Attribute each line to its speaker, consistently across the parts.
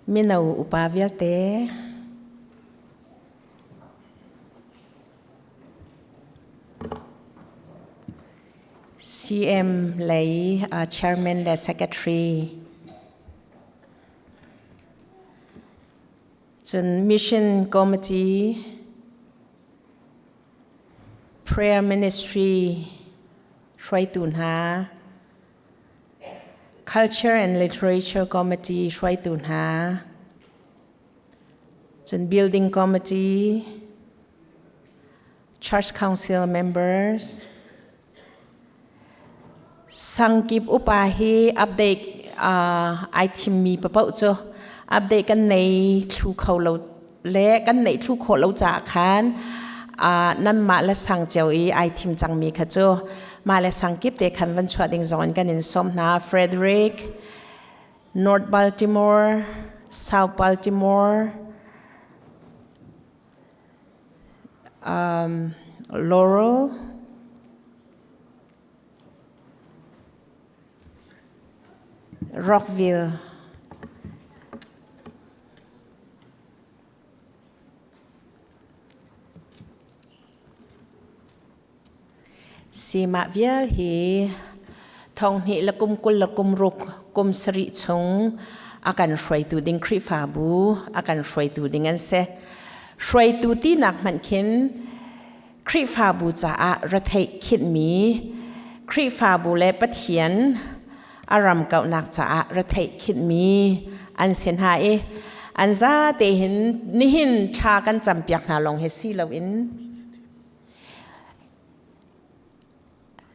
Speaker 1: Mino upa vialte, CM lei chairman le secretary, cun mission committee, prayer ministry hruaitu hna, Culture and Literature Committee hruaitu hna, cun Building Committee, Church Council members, sangkip upa hi update ai thimmi papoh cu update kan nei thlu kho lo le kan neih thlu khawh lo caah khan nanmah le sang cio i ai thim cangmi kha cu mah le sang kip te khan van chuah ding zong in kan in sawm hna. Frederick, North Baltimore, South Baltimore, Laurel, Rockville. Simah vial hi thonghnih le kum 20 le kum ruk kum sarih chung a kan hruaitu ding Khrihfabu a kan hruaitu ding an si. Hruaitu tinak hmanh khin Khrihfabu caah retheih khinhmi Khrihfabu le Pathian a ram kauhnak caah retheih khinhmi an si hna i an zate hin nihin thla kan campiak hna lawng hi si loin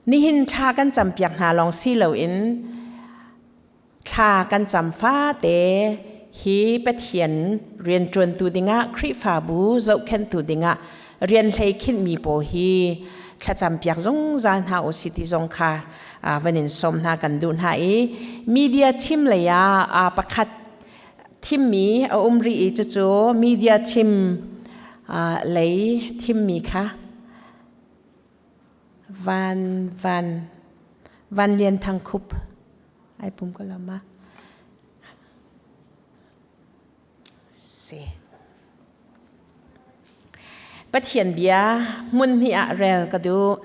Speaker 1: nihin thla kan campiak hna lawng si loin Thla kan cam fate hi Pathian rianṭuantu dingah Khrihfabu zohkhenhtu dingah rian hlei khinhmi pawl hi thlacam piak zungzal hna u si ti zong kha van in sawm hna kan duh hna i media team lei ah pakhat thimmi a um rih i cucu media team lei thimmi kha Van Van Van Lian Thang Khup ai pum ko lo ma si Pathian bia hmun hnih ah rel ka duh.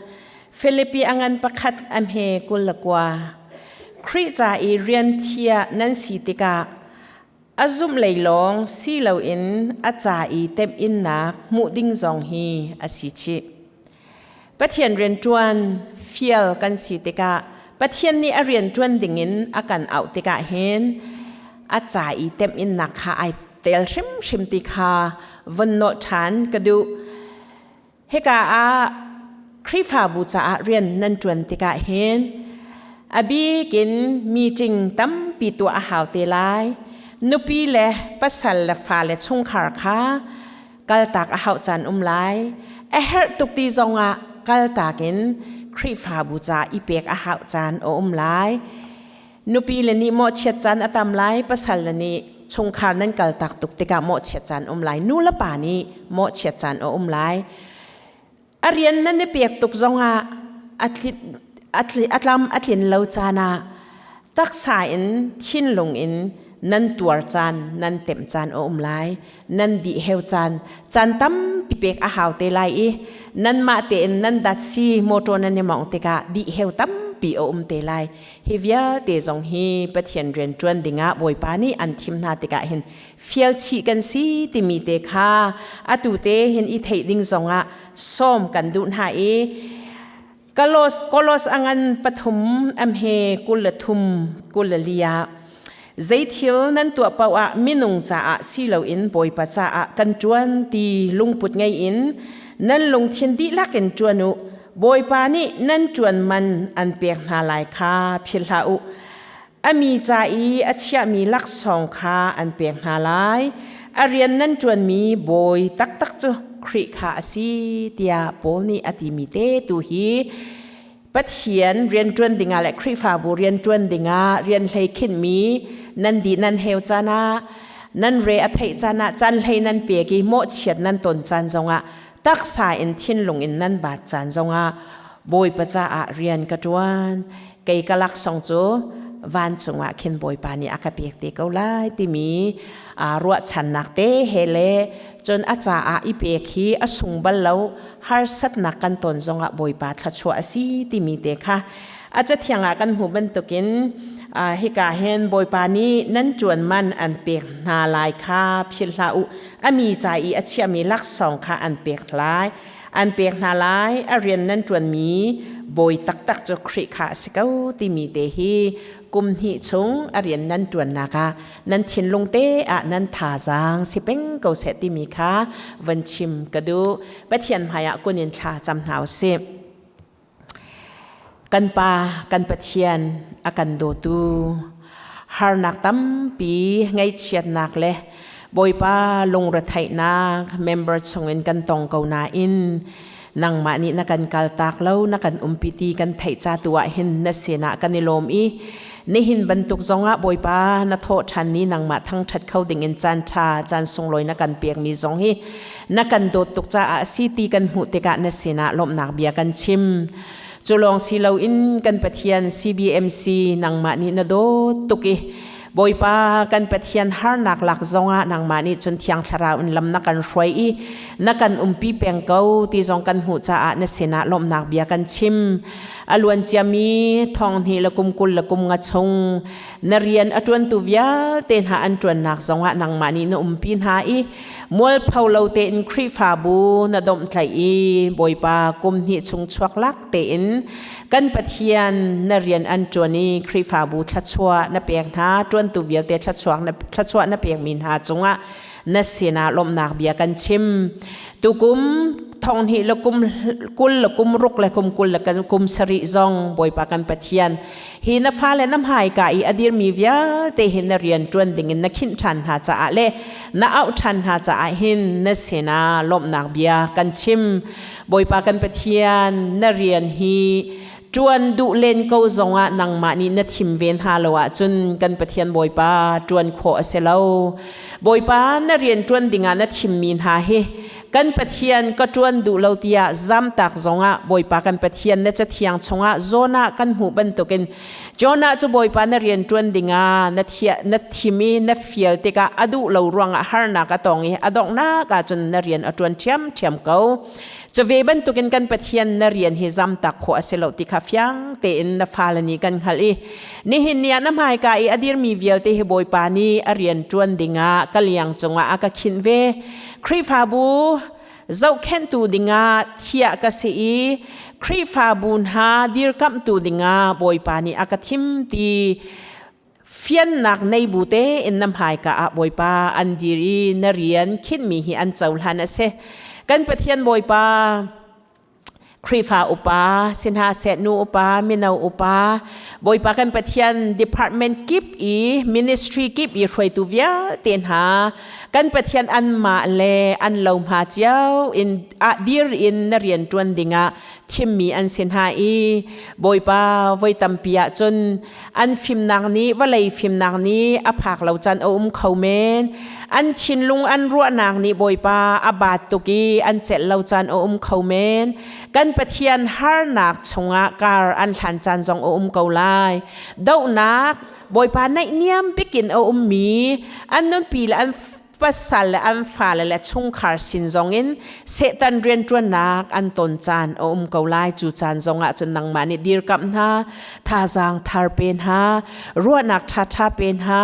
Speaker 1: Filipi angan pakhat am he 21. Khrih ca i rian thia nan si tikah a zumh lei lawng si loin a ca i temhinnak hmuh ding zong hi a si chih. Pathian rianṭuan fial kan si tikah Pathian nih a rianṭuan dingin a kan auh tikah hin a ca i temhinnak kha ai tel hrimhrim ti kha von nawh ṭhan ka duh. Hika ah Khrihfabu caah rian nan ṭuan tikah hin a bik in meeting tampi tuah a hau te lai. Nupi le pasal le fale chungkhar kha kaltak a hauh caan um lai. A herh tuk ti zongah kaltak in Khrihfabu ca i pek a hauh caan a um lai. Nupi le nih mawhchiat caan a tam lai, pasal le nih chungkhar nan kaltak tuk tikah mawhchiat caan um lai. Nu le pa nih mawhchiat caan a um lai. A rian nan i pek tuk zongah a tlam a tlin lo caan ah taksa in thinlung in nan tuar caan nan temh caan a um lai. Nan dih heu caan caan tampi pek a hau te lai i nanmah tein nan dat si motor nan i mawngh tikah dih heu tampi a um te lai. Hi vialte zong hi Pathian rian ṭuan dingah Bawipa nih an thim hna tikah hin fial chih kan si timi te kha atu te hin i theih ding zongah sawm kan duh hna i Kolos Kolos angan pathum am he 23 24 ah zeithil nan tuah paoh ah minung caah si loin Bawipa caah kan ṭuan ti lungput ngei in nan lungthin dihlak in ṭuan u. Bawipa nih nan ṭuan man an pek hna lai kha philh hlah u. A mi ca i a chiahmi laksawng kha an pek hna lai. A rian nan ṭuanmi bawi taktak cu Khrih kha a si tiah Paul nih a timi te tu hi Pathian rianṭuan dingah le Khrihfabu rianṭuan dingah rian hlei khinhmi nan dih nan heu caan ah nan re a theih caan ah caan hlei nan pek i mawhchiat nan ton caan zongah taksa in thinlung in nan baat caan zongah Bawipa caah rian ka ṭuan. Kei ka laksawng cu Vancung ah khin Bawipa nih a ka pek te ko lai timi ruahchannak te he le cun a caah i pek hi a sung bal lo, harsatnak kan ton zongah Bawipa thluachuah a si timi te kha a cathiang ah kan hmuh bantukin hika hin Bawipa nih nan ṭuan man an pek hna lai kha philh hlah u, a mi ca i a chiahmi laksawng kha an pek lai an pek hna lai, a rian nan ṭuanmi bawi taktak cu Khrih kha a si ko timi te hi kum hnih chung a rian nan ṭuannak ah nan thinlung te ah nan thazaang si peng ko seh timi kha van chim ka duh. Pathian hmaiah kun in thla cam hna u sih. Kan Pa, kan Pathian, a kan dawtu, harnak tampi ngaihchiatnak le Bawipa lungretheihnak member chungin kan tong ko nain nangmah nih na kan kaltak lo, na kan umpi ti kan theih ca tu ah hin na sinah kan i lawm i nihin bantuk zongah Bawipa na thawh ṭhan ni nangmah thangṭhat kho dingin caan ṭha, caan sunglawi na kan pekmi zong hi na kan dawt tuk caah a si ti kan hmuh tikah na sinah lawmhnak bia kan chim. Cu lawng si loin kan Pathian CBMC nangmah nih na dawt tuk i Bawipa kan Pathian harnak lak zongah nangmah nih cun Thiang Thlarau in lam na kan hruai i na kan umpi peng ko ti zong kan hmuh caah na sinah lawmhnak bia kan chim. A luan ciami thong hnih le kum 20 le kum nga chung na rian a ṭuantu vialte hna an ṭuannak zongah nangmah nih na umpi hna i mualpho lo tein Khrihfabu na domhtlaih i Bawipa kum hnih chung chuak lak tein kan Pathian na rian an ṭuan i Khrihfabu thluachuah na pek hna, ṭuantu vialte thluachuah na pekmi hna cungah na sinah lawmhnak bia kan chim. Tukum thong hnih le kum 20 le kum ruk le kum 20 le kum sarih zong Bawipa kan Pathian hi na fale na hmaika i a dirmi vialte hi na rian ṭuan dingin na khinh ṭhan hna caah le na auh ṭhan hna caah hin na sinah lawmhnak bia kan chim. Bawipa kan Pathian, na rian hi ṭuan duh len ko zongah nangmah nih na thim ve hna lo ahcun kan Pathian Bawipa ṭuan khawh a si lo. Bawipa, na rian ṭuan dingah na thimmi hna hi kan Pathian ka ṭuan duh lo tiah zamtak zongah Bawipa kan Pathian na cathiang chungah Jonah kan hmuh bantukin Jonah cu Bawipa na rian ṭuan dingah na thiah na thim i na fial tikah a duh lo ruangah harnak a tong i a donghnak ahcun na rian a ṭuan ṭhiamṭhiam ko. Cu ve bantukin kan Pathian na rian hi zamtak khawh a si lo ti kha fiang tein na fale nih kan hngalh i nihin ni ah na hmaika i a dirmi vialte hi Bawipa nih a rian ṭuan dingah ka liang cungah a ka khinh ve. Khrihfabu zohkhenhtu dingah thiah ka si i Khrihfabu hna dirkamhtu dingah Bawipa nih a ka thim ti fiannak nei bu tein na hmaika ah Bawipa an dir i na rian khinhmi hi an cohlan a si. Kan Pathian Bawipa, Khrihfa upa, si hna seh, nu upa, mino upa, Bawipa kan Pathian department kip i ministry kip i hruaitu vialte hna kan Pathian anmah le an lohma cio in ah dir in na rian ṭuan dingah thimmi an si hna i Bawipa voi tampi ahcun an fimnak nih vawlei fimnak nih a phak lo caan a um kho men, an thinlung an ruahnak nih Bawipa a baat tuk i an celh lo caan a um kho men. Kan Pathian harnak chungah kar an hlan caan zong a um ko lai. Dohnak Bawipa naihniam bikin a ummi an nunpi le an pasal le an fale le chungkhar sin zongin Satan rianṭuannak an ton caan a um ko lai. Cu caan zongah cun nangmah nih dirkamh hna, thazaang thar pe hna, ruahnak ṭhaṭha pe hna,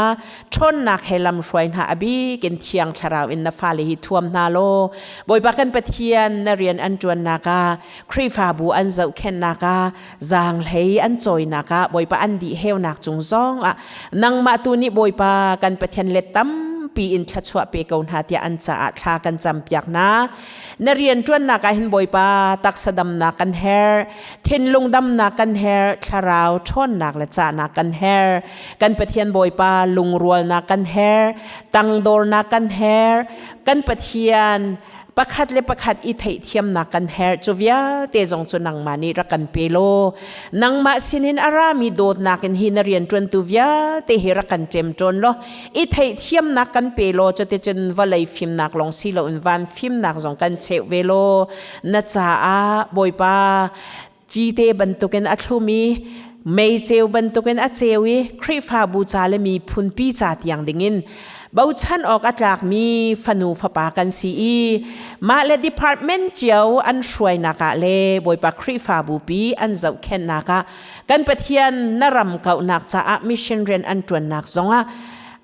Speaker 1: ṭhawnnak he lamhruai hna, a bik in Thiang Thlarau in na fale hi thuam hna law Bawipa kan Pathian na rian an ṭuannak ah, Khrihfabu an zohkhenhnak ah, zaanghlei an cawinak ah, Bawipa an dih heunak cung zong ah nangmah tu nih Bawipa kan Pathian let tampi in thluachuah pe ko hna tiah an caah thla kan campiak hna. Na rianṭuannak ah hin Bawipa taksa damnak kan herh, thinlung damnak kan herh, thlarau ṭhawnnak le cahnak kan herh. Kan Pathian Bawipa lungrualnak kan herh, tangdornak kan herh. Kan Pathian pakhat le pakhat i theihthiamnak kan herh. Cu vialte zong cu nangmah nih rak kan pe law nangmah sinin a rami dawtnak in hi na rianṭuantu vialte hi rak kan ṭemṭawn law i theihthiamnak kan pe law cuticun vawlei fimnak lawng si loin van fimnak zong kan cheuh ve law na caah Bawipa cite bantukin a thlumi. Mei ceu bantukin a ceu i Khrihfabu ca le miphunpi ca tiang dingin bochan awk a tlakmi fanu fapa kan si i mah le department cio an hruainak ah le Bawipa Khrihfabu pi an zohkhenhnak ah kan Pathian na ram kauhnak caah mission rian an ṭuannak zongah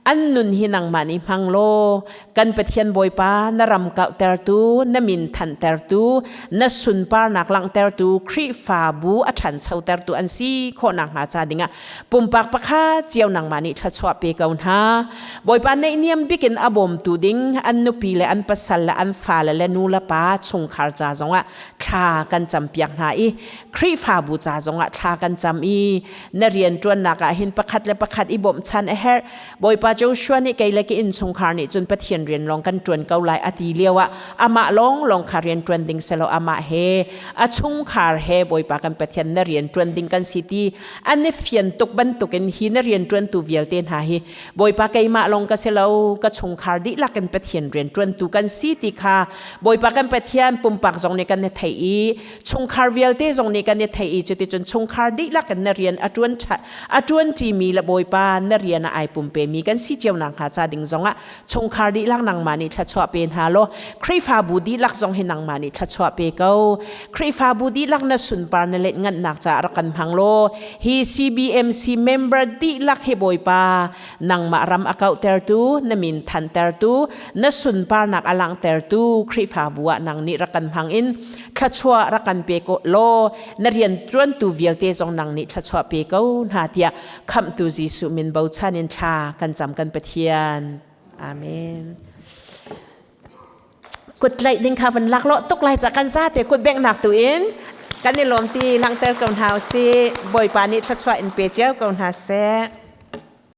Speaker 1: an nun hi nangmah nih hmang law kan Pathian Bawipa na ram kauhtertu na min thantertu na sunparnak langhtertu Khrihfabu a ṭhanchotertu an si khawh nakhnga ca dingah pumpak pakhat cio nangmah nih thluachuah pe ko hna. Bawipa neihniam bikin a bawmtu ding an nupi le an pasal le an fale le nu le pa chungkhar ca zongah thla kan campiak hna i Khrihfabu ca zongah thla kan cam i na rianṭuannak ah hin pakhat le pakhat i bawmhchan a herh. Bawipa Joshua nih kei le ka innchungkhar nih cun Pathian rian lawng kan ṭuan ko lai a ti lio ah amah lawnglawng kha rian ṭuan ding selaw amah he a chungkhar he Bawipa kan Pathian na rian ṭuan ding kan si ti an i fian tuk bantukin hi na rian ṭuantu vialte hna hi Bawipa keimah lawng ka si lo ka chungkhar dihlak in Pathian rian ṭuantu kan si ti kha Bawipa kan Pathian pumpak zong nih kan i theih i chungkhar vialte zong nih kan i theih i cuticun chungkhar dihlak in na rian a ṭuan a ṭuanṭimi le Bawipa na rian ah ai pumpemi kan si cio nakhnga ca ding zongah chungkhar dihlak nangmah nih thluachuah pe hna law Khrihfabu dihlak zong hi nangmah nih thluachuah pe ko. Khrihfabu dihlak na sunpar na let nganhnak caah rak kan hmang law hi CBMC member dihlak hi Bawipa nangmah ram a kauhtertu na min thantertu na sunparnak a langhtertu Khrihfabu ah nang nih rak kan hmang in thluachuah rak kan pe ko law na rian ṭuantu vialte zong nang nih thluachuah pe ko hna tiah khamhtu Jesuh min bochan in thla kan cam kan Pathian. Amen. Kut tlaih ding kha van lak lo tuk lai ca kan za te kut bengnak tu in kan i lawm ti langhter ko hna usih. Bawipa nih thluachuah in pe cio ko hna seh.